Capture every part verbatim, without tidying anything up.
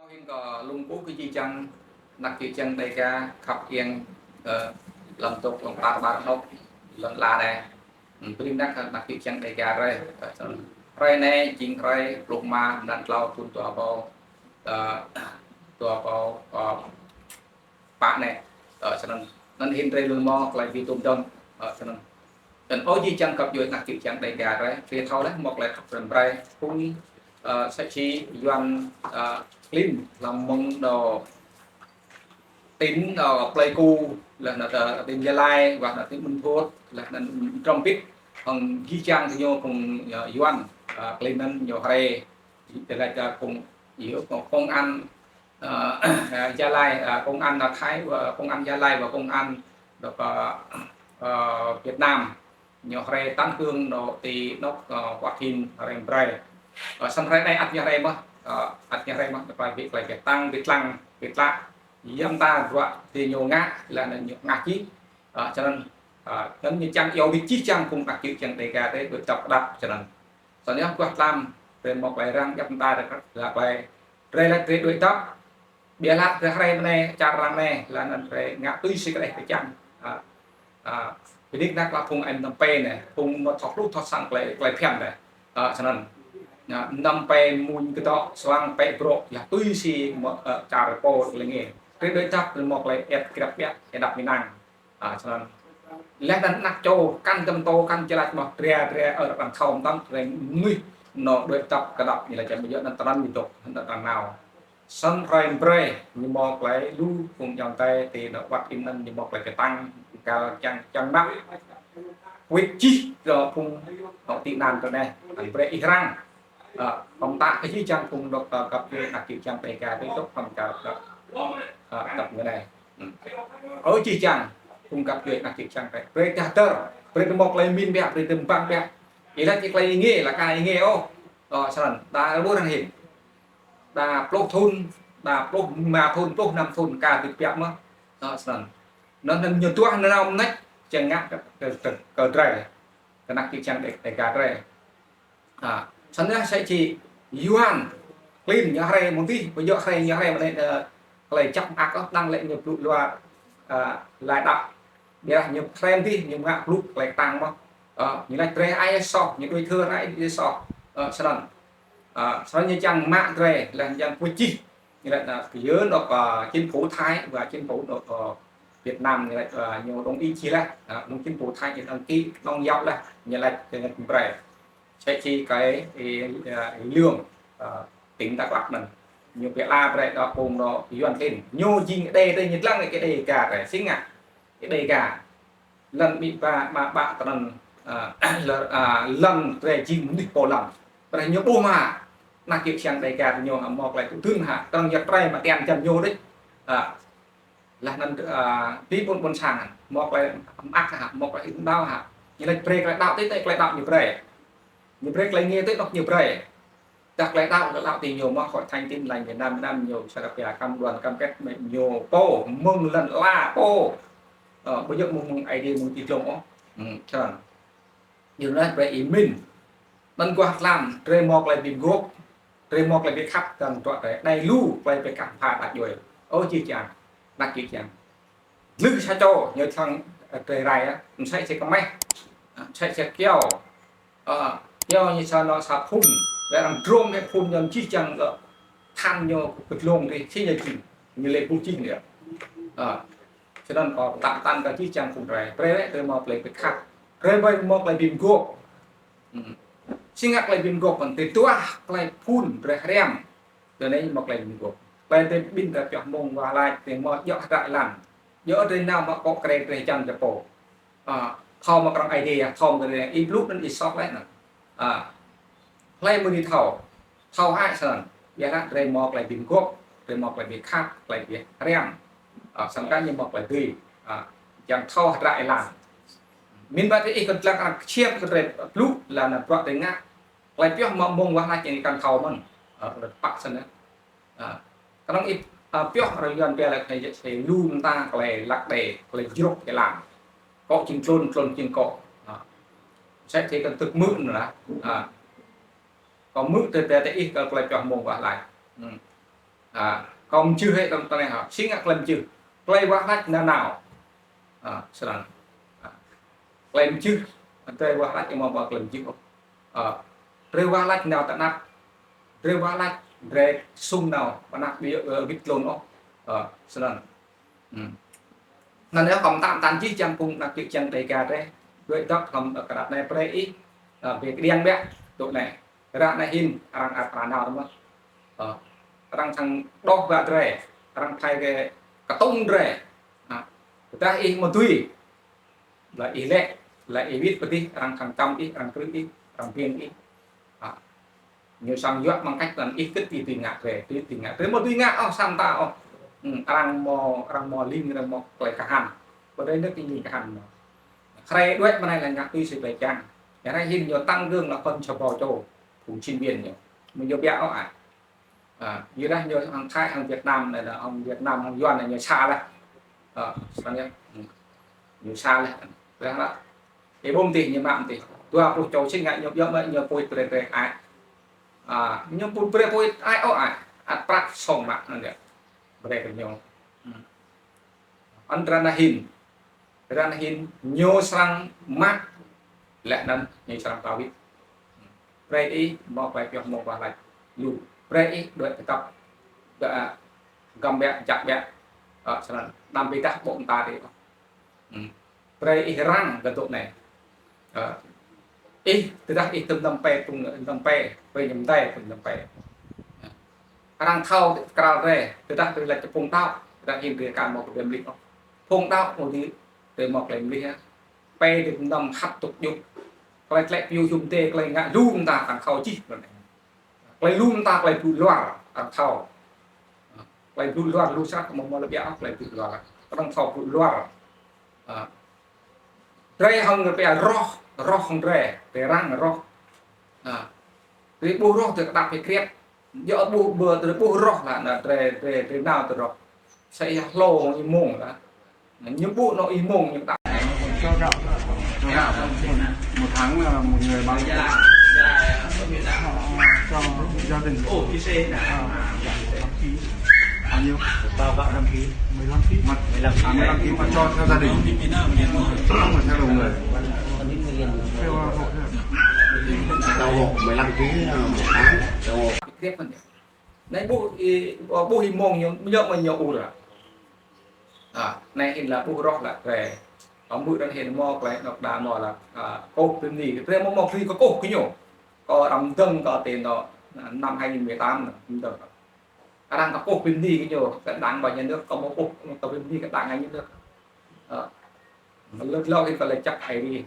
Hĭn kơ lŏ kơ jih jang anak čư̆ čhiăng Dega khăp iêng, ơ, hlăm dôk hlăm tar ƀar anôk lăn ala anei. Hm, brei anak, anak čư̆ čhiăng Dega drei, ơ, snăn. Hruê anei jing hruê pluh êma mlan tlâo thŭn dua êbâo, ơ, dua êbâo, ơ, pă anei. Ơ, snăn. Anăn hĭn drei lŏ mâo klei bi tuôm dơ̆ng, ơ, snăn. Anăn ơ jih jang găp djuê anak čư̆ čhiăng Dega drei, drei thâo leh mâo klei khăp răm brei. Phung, ơ, msĕ si Yuăn, ơ, Klin, hlăm mơ̆ng dŏ tỉnh, ơ, Pleiku, leh anăn, ơ, tỉnh Gia Lai, wah anăn tỉnh Bình Thuột, leh anăn Trâm Bit, hŏng jih jang diñu phung, ơ, Yuăn, ơ, Klin anăn ñu hriê, leh anăn phung, ơ, công an, ơ, Gia Lai, ơ, công an, ơ, Thái, ơ, công an Gia Lai wah công an dŏ, ơ, ơ, Việt Nam. Ñu hriê tăng cương dŏ ti anôk, ơ, Hoa Kỳ hriê brei. Ơ, snăn hriê anei ăt ñu hriê mơh, ơ, ăt ñu hriê mơh, klei bi, klei bi tăng, bi tlang, bi tlă. Yăm ta bruă ti ñu ngă, leh anăn ñu ngă čih. Ơ, snăn, ơ, anăn ñu čiăng iêu bi jih jang phung anak čư̆ čhiăng Dega drei, bi tăp kđăp, snăn. Snăn yơh, aguah tlam, drei mâo klei răng, yăm ta drei, drei, drei lač drei đuĕ dăp, ƀiădah drei hriê mnei, čar arăng anei, leh anăn drei ngă tui si klei drei čiăng. Ơ, ơ, bi nik nak lah phung anak Phnom Penh anei, phung mâo thâo hluh thâo săng klei, klei bhiăn anei. Ơ, snăn. Ơ, Phnom Penh mmuñ kdŏ suang pĕ brŏ, yơh tui si mâo, ơ, čar pô lĕ ngê. Drei đuĕ dăp, drei mâo klei êp krăp ƀiă, êđăp ênang. Ơ, snăn. Leh anăn anak čô, kăn dăm tô, kăn čê lač mâo dria, dria, ơ, kăn thâo mtam, drei mnuih, ñu đuĕ dăp, kđăp, ñu lač čăm yơh anăn tran ñu dôk, anăn tran nao. Snăn hruê brei, ñu mâo klei lu, phung ayŏng adei, ti anôk wăt anăn ñu mâo klei bi tăng, kal čiăng, čiăng mă. Wĭt jih, kơ phung, anôk tị nạn drei anei, anăn brei ih răng. Ơ, kăm ta kơ jih jang phung dôk, ơ, găp djuê anak čư̆ čhiăng Dega drei dôk, kăm čar, ơ, ơ, găp anei. Ơ jih jang, phung găp djuê anak čư̆ čhiăng drei. Brei dah dơr, brei drei mâo klei mĭn ƀiă, brei drei mbăng ƀiă. Ih lač klei êngiê, leh ka êngiê ôh. Ơ, snăn, đa lu arăng hĭn. Đa pluh thŭn, đa pluh êma thŭn, pluh năm thŭn, ka bi piăk mơh. Ơ, snăn. Anăn, anăn ñu duah nanao mnêč, čiăng ngă kơ, kơ, kơ, kơ drei. Kơ anak čư̆ čhiăng Dega drei. Ơ, snăn yơh msĕ si Yuăn Klin ñu hriê mơ̆ng dih, ƀu djŏ hriê ñu hriê mơ̆ng anei, ơ, klei jăk mơak ôh, năng lĕ ñu blŭ luar, ơ, lai đăp. Ƀiădah ñu hriê mơ̆ng dih, ñu ngă blŭ klei ktang mơh. Ơ, ñu lač drei ai soh, ñu đuĕ thâo ai soh. Ơ, snăn. Ơ, snăn ñu čiăng mă drei, leh čiăng pui čih. Ñu lač, ơ, kơ yơ anôk, ơ, chính phủ Thái, wah chính phủ anôk, ơ, Việt Nam, ñu lač, ơ, ñu đồng ý čih leh, ơ, anôk chính phủ Thái ñu đăng ký, anôk yap leh, ñu lač, ñu lač brei. Msĕ si kơ, ơ, ơ, Lương, ơ, tỉnh Đắk Lắk anăn. Ñu bi ala brei dŏ phung dŏ Yuăn Klin. Ñu jing Êđê drei ñu dlăng kơ Êđê Dega drei. Si ngă Êđê Dega. Lăn ƀĭng ba, ba, ba, tơ anăn, ơ, lăn, ơ, lăn drei jing mnuih pô lăn. Brei ñu ƀuh mă. Anak čư̆ čhiăng Dega drei ñu hă mâo klei tŭ dưn hă. Tơ anăn yăl drei mă tian jăn ñu đĕč. Ơ, Leh anăn, ơ, bi ƀuôn ƀuôn sang, mâo klei mơak hă, mâo klei hĭn đăo hă. Ñu lač brei klei đăo ti, ti klei đăo ñu brei. Ñu brei klei êngiê ti anôk ñu brei. Dah klei đăo, klei đăo ti ñu mâo Hội Thánh Tin Lành Việt Nam, Việt Nam ñu sa kơ pia cam đoan cam kết mơ̆ng ñu pô, mơ̆ng lăn ala pô. Ơ, ƀu djŏ mơ̆ng, mơ̆ng Aê Diê mơ̆ng ti dlông ôh. Hm, snăn. Ñu lač brei ih mĭn. Anăn aguah tlam, drei mâo klei bi mguôp, drei mâo klei bi khăp, dơ̆ng dŏ drei. Anei lu klei bi khăp phă anak djuê. Ơ jih jang, anak jih jang. Dlưh sa čô, ñu thăng, ơ, drei rai, ơ, msĕ si kmeh, ơ, msĕ si kyâo. Ơ, kyâo ñu sa anôk sa phŭn, leh anăn drôm ñu phŭn ñu jih jang kơ than ñu kơ dlông dih, si ñu jing, ñu lĕ ƀuh jih ñu. Ơ, Snăn kâo ktang ktang kơ jih jang phung drei. Brei leh drei mâo klei bi khăp. Brei, brei mâo klei bi mguôp. Hm. Si ngă klei bi mguôp mơ̆n, drei duah klei phŭn drei hriăm. Drei anei mâo klei bi mguôp. Klei drei ƀĭng drei pioh mmông wah lač drei mâo djŏ hdră êlan. Djŏ drei nao mă kŏ krei drei hjăn drei pô. Ơ, thâo mă krŏng Aê Diê, thâo mă krŏng Aê Diê, ih blŭ anăn ih soh leh anăn. Ơ, hlei mnuih thâo. Thâo hĕ snăn, ƀiădah drei mâo klei bi mguôp, drei mâo klei bi khăp, klei bi hriăm. Ơ, snăn kăn ñu mâo klei dưi. Ơ, čiăng thâo hdră êlan. Mĭn ƀă drei ih kăn dlăng arăng ksiêm kơ drei blŭ, leh anăn bruă drei ngă. Klei pioh mă mmông wah lač ñu kăn thâo mơ̆n. Ơ, pă snăn. Ơ, knŏng ih, ơ, pioh arăng Yuăn pia leh klei jăk si lu mta klei lăk đei, klei jrŭk êlan. Kŏ jing tlôn, tlôn jing kŏ. Ơ. Msĕ si kăn tŭk mư̆ anăn lah. Ơ. Kâo mư̆ tơ, tơ, tơ ih kơ klei pioh mmông wah lač. Hm. A, kâo mjưh hĕ tăm tăm hă, si ngă klei mjưh. Klei wah lač nanao. A, snăn. A, klei mjưh, drei wah lač amâo mâo klei mjưh ôh. A, drei wah lač nao ti anăp. Drei wah lač, drei sum nao, ti anăp bi, ơ, wĭt tlôn ôh. A, snăn. Hmm. Anăn yơh kâo mtă mtăn jih jang phung anak čư̆ čiăng Dega drei. Đuĕ dăp hlăm, ơ, kdrăp anei brei ih, ơ, bi kđiăng biă, dôk anei. Ară anei hĭn, arăng ăt pranao mơh. Ơ, arăng srăng đoh ba drei, arăng thâo kơ ktŭng drei. A, tơdah ih mdui, leh ih lĕ, leh ih wĭt pơ dih, arăng khăng čăm ih, arăng krư̆ ih, arăng biêng ih. A, ñu srăng yua măng kač anăn ih kĭt ih dưi ngă drei, ih dưi ngă drei, amâo dưi ngă ôh, sa mta ôh. Hmm, arăng mâo, arăng mâo ling, arăng mâo klei kahan. Ƀiădah drei nĕ ling kahan mâo. Hriê đuĕ mơ̆ng anei leh ngă tui si klei čiăng. Ară anei hĭn ñu tăng gương là phân cho vào chỗ, phung sinh viên ñu. Amâo ñu biă ôh ah. A, ƀiădah ñu hŏng Thái, hŏng Việt Nam anei, hŏng Việt Nam, hŏng Yuăn anei ñu sa leh. A, snăn yơh. Hmm. Ñu sa leh. Leh anăn. Ih ƀuh mdih ñu mă mdih. Dua pluh čô sĭt ngă ñu, ñu mă ñu pui brei brei ai. A, ñu pui brei pui ai ôh ai. Ăt prăk sŏng mă anăn yơh. Brei kơ ñu. Hmm. Anăn ară anei hĭn. Ară anei hĭn ñu srăng mă. Leh anăn ñu srăng tao wĭt. Brei ih mâo klei pioh mâo wah lač lu. Brei ih đuĕ kdăp. Đuĕ, a, găm biă, jăk biă. A, snăn. Đăm bi êdah ƀô̆ mta dih. Hmm. Brei ih răng kơ dôk anei. Ơ, ih, tơdah ih tŭm năm pe, tŭm năm pe, brei ñu mdei tŭm năm pe. Arăng thâo kral drei, tơdah drei lač kơ phung đăo, tơdah hĭn drei ka mâo kơ bi mlih ôh. Phung đăo, mâo dih, drei mâo klei mlih ah. Pe drei tŭm năm hăt tŭk djŭp. Klei tlĕ piu hiu mdê, klei ngă lu mta arăng thâo jih. Klei lu mta klei blŭ luar, arăng thâo. Klei blŭ luar lu srăng amâo mâo lĕ biă, klei blŭ luar. Arăng thâo blŭ luar. A. Drei hŏng drei pia roh, roh hŏng drei, drei răng roh. A. Drei ƀuh roh drei kđăp hĕ kriêp. Djŏ ƀuh bơ drei ƀuh roh lah, anăn drei, drei, drei nao ti roh. Sa ih hlô hŏng ih mông lah. Ñu ƀuh anăn ih mông ñu kđăp. Cho gạo. Cho gạo. Một tháng là một người bao nhiêu? Cho gia đình. À, đăng ký. Bao gạo đăng ký? Mười lăm ký. Mà, à, mười lăm ký mà cho theo gia đình. Mà theo đầu người. Theo hộ thôi. Theo hộ, mười lăm ký, à, một tháng. Theo hộ. Anei ƀuh ih, ƀuh ih mông ñu, ñu mă ñu ur ah. A, anei hĭn lah ƀuh roh lah drei. Kâo hmư̆ ară anei hĭn mâo klei anôk đa mâo lah, a, kkuh bi mni. Drei mâo mâo klei kkuh kơ ñu. Kâo arăng mdơ̆ng kâo ti anôk, a, năm hai nghìn mười tám anôk mdơ̆ng. Arăng kkuh bi mni kơ ñu, kơ đảng và nhà nước, kâo mâo kkuh, kâo bi mni kơ đảng và nhà nước. A, leh dlông ih kơ leh jăk ai ri.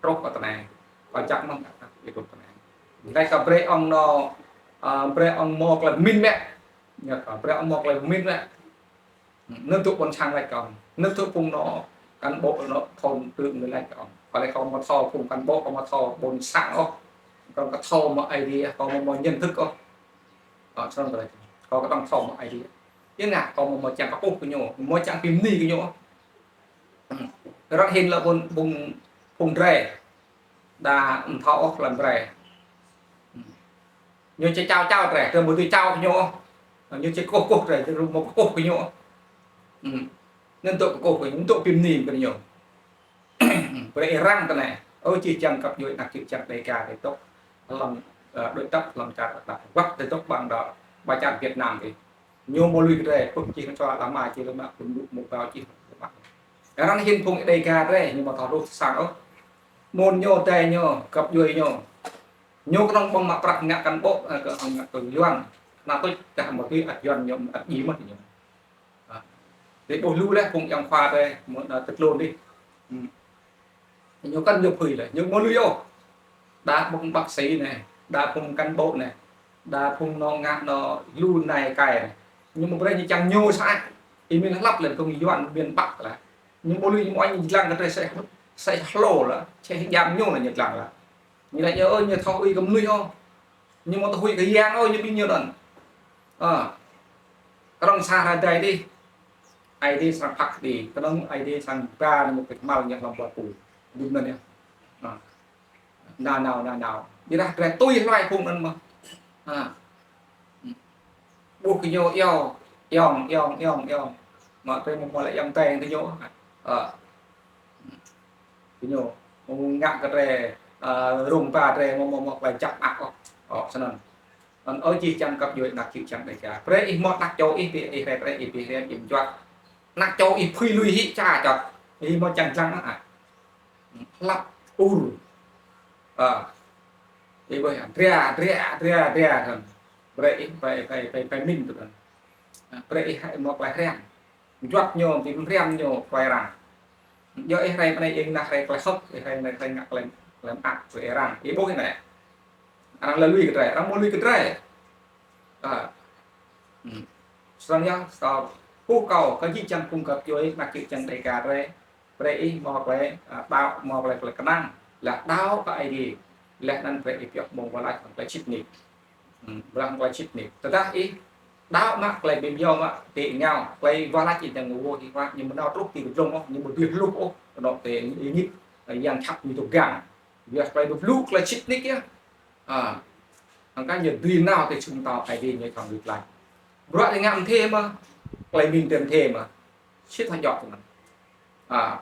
Truh kơ tinei. Kâo jăk mơh, ih truh tinei. Leh kơ brei ŏng anôk, a, brei ŏng mâo klei mĭn mĕ. Ñu kơ brei ŏng mâo klei mĭn mĕ. Nư̆ tŭ ƀuôn sang lač kơ ŏng. Nư̆ tŭ phung anôk cán bộ anôk thôn trưởng ñu lač kơ ŏng. Kâo leh kâo amâo thâo phung cán bộ, kâo amâo thâo ƀuôn sang ôh. Kâo kơ thâo mâo ai ri, kâo amâo mâo nhận thức ôh. Ơ, snăn kơ leh. Kâo kơ tŏng thâo mâo ai ri. Yơh ngă, kâo amâo mâo čiăng kkuh kơ ñu, amâo čiăng bi mni kơ ñu. Hmm. Ară anei hĭn lah ƀuôn, ƀuôn phung drei. Đa mthâo ôh hlăm brei. Ñu či čao čao drei, drei amâo dưi čao kơ ñu. Ñu či kkuh kkuh drei, drei amâo kkuh kơ ñu. Ñu dôk kkuh kơ ñu, dôk bi mni kơ ñu. Brei ih răng tinei. Ơ, jih jang găp djuê anak čư̆ čiăng Dega drei dôk hlăm, ơ, đuĕ dăp hlăm čar Dega. Wăt drei dôk ƀăng đa ba čar Việt Nam dih. Ñu mâo lui kơ drei, pŭk čih čua lama čih lama, pŭn lu mâo bao čih lama. Ară anei hĭn phung Dega drei, ñu amâo thâo lu sang ôh. Mơ̆ng ñu dei ñu, găp djuê ñu. Ñu knŏng ƀơ̆ng mă prăk ngă cán bộ, ơ, kơ ngă kơ Yuăn. Anăn tuč dah mâo tui ăt Yuăn ñu ăt djiê mơh ñu. A. Drei ƀuh lu leh phung ayŏng khua drei, mơ̆ng, ơ, ti tlôn dih. Hmm. Ñu kăn ñu phưi leh, ñu mâo lui ôh. Đa phung bác sĩ anei, đa phung cán bộ anei, đa phung anôk ngă anôk lu anei kai anei. Ñu mâo brei ñu čiăng ñu sơăi. Ih mĭn hlăp leh phung Yuăn miền Bắc lah. Ñu mâo lui ñu mâo ñu dlăng kơ drei sĕ, sĕ hlô lah, sĕ hơjam ñu lah ñu dlăng lah. Ñu lač ñu, ơ, ñu thâo hui kơ mnuih ôh. Ñu amâo thâo hui kơ yang ôh, ñu bi ñu anăn. Ơ. Knŏng sa hruê dih. Aê Diê srăng phak kđi, knŏng Aê Diê srăng ba ñu kơ kmhal ñu hlăm ƀuôn pul. Dŭm anăn yơh. Ơ. Nanao, nanao. Ƀiădah drei tui hluê phung anăn mơh. Ha. Ƀuh kơ ñu iêu, iông, iông, iông, iông. Mă drei mâo mâo lĕ iông teng kơ ñu. Ơ. Kơ ñu, mâo ngă kơ drei, ơ, rông ba drei mâo mâo mâo klei jăk mơak ôh. Ơ, snăn. Anăn ơ jih jang găp djuê anak čư̆ čhiăng Dega. Brei ih mâo anak čô ih bi ih rai brei ih bi hriăm ih mjuăt. Anak čô ih phưi lui hĭ ča čăt. Ih mâo čiăng dlăng ah. Hlăp ur. Ơ. Ih ƀuh ya, dria, dria, dria, dria, kan. Brei ih, brei, brei, brei, brei mĭn tŭ, kan. Brei ih hĕ mâo klei hriăm. Mjuăt ñu, bi hriăm ñu, klei arăng. Djŏ ih hriăm anei ih ngă hriăm klei hơ̆k, ih hriăm anei hriăm ngă klei, klei mơak, klei arăng. Ih ƀuh anei. Arăng lĕ lui kơ drei, arăng mâo lui kơ drei. Ơ. Hmm. Snăn yơh, sa, kơ kâo, kơ jih jang phung găp djuê, anak čư̆ čhiăng Dega drei. Brei ih mâo klei, ơ, đăo, mâo klei, klei knang. Leh đăo kơ Aê Diê. Leh anăn brei ih pioh mơ̆ng wah lač hŏng klei sĭt nik. Hmm, brei hŏng klei sĭt nik. Tơdah ih đăo mă klei bi mâo mă ti êngao, klei wah lač ih dơ̆ng wô ih wah, ñu amâo nao truh ti kdlông ôh, ñu amâo dưi hluh ôh, anôk ti ih ngĭt, ơ, yang jhat ñu dôk gang. Yua klei bi blŭ klei sĭt nik yơh. Ơ. Hŏng kăn ñu dưi nao ti sum mtao Aê Diê ñu thâo dưi lač. Bruă ih ngă mthê mơh, klei mĭn drei mthê mơh. Sĭt thâo djŏ tơ anăn. Ơ,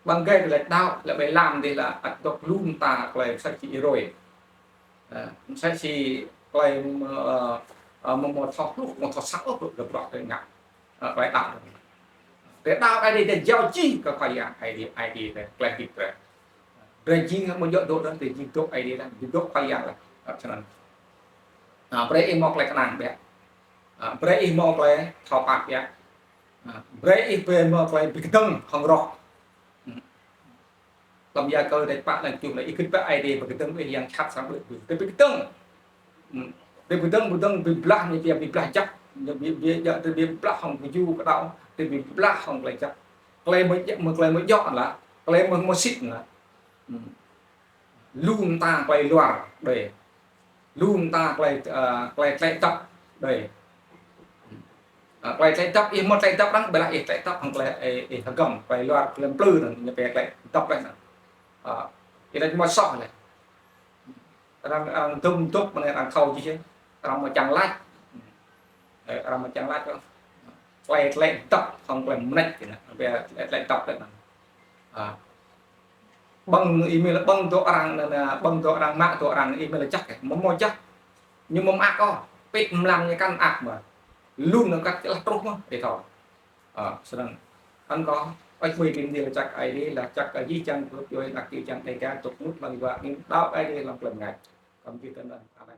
ƀăng gai lĕ đăo, lĕ ƀai lam dih lĕ ăt dôk lu mta klei msĕ si êrôi. Ơ, msĕ si klei, ơ, ơ, mâo, mâo thâo hluh, mâo thâo săng ôh, dôk bruă drei ngă. Ơ, klei đăo. Drei đăo Aê Diê, drei jao jih kơ Khua Yang Aê Diê, Aê Diê drei, klei hdĭp drei. Drei jing mâo djŏ dôk, drei jing dôk Aê Diê leh, jing dôk Khua Yang leh. Ơ, snăn. Ơ, brei ih mâo klei knang biă. Ơ, brei ih mâo klei thâo pap biă. Ơ, brei ih brei mâo klei bi kdơ̆ng hŏng roh. Hmm. Hlăm Yakơ dei pă lăn čuh leh, ih gĭt pă Aê Diê bi kdơ̆ng ih yang jhat srăng ƀuh, bi kdơ̆ng. Hmm. Bi kdơ̆ng, bi kdơ̆ng, bi blah ñu pia bi blah jăk, ñu bi, bi, jăk, bi blah hŏng kơ ju kơ đăo, bi blah hŏng klei jăk. Klei mâo, mâo klei mâo djŏ lah, klei mâo, mâo sĭt lah. Hmm. Lu mta klei luar đei. Lu mta klei, ơ, klei tlĕ dăp đei. Ơ, klei tlĕ dăp, ih mâo tlĕ dăp arăng, ƀiădah ih tlĕ dăp hŏng klei, ih, ih hgăm, klei luar, klei mplư anăn, ñu pia tlĕ dăp leh anăn. Ơ, ih lač mâo soh leh. Arăng, arăng dŭm dŭp mơ̆ng arăng thâo jih, arăng mâo čiăng lač. Ơ, arăng mâo čiăng lač kơ. Klei tlĕ dăp hŏng klei mnêč kơ anăn, pia tlĕ, tlĕ dăp leh anăn. Ơ. Ƀơ̆ng ih mĭn leh ƀơ̆ng dŏ arăng anăn, ƀơ̆ng dŏ arăng mă dŏ arăng ih mĭn leh jăk, mâo mâo jăk. Ñu mâo mơak ôh, pĭt mlam ñu kăn mơak mơh. Lun anăn kăt leh truh mơh, ih thâo. Ơ, snăn. Anăn kâo, ăt mui bi mni lač jăk Aê Diê, lač jăk kơ jih jang găp djuê anak čư̆ čhiăng Dega dôk mŭt hlăm êwa angĭn đăo Aê Diê hlăm klei mngač. Kăm jih tơ anăn. Amen.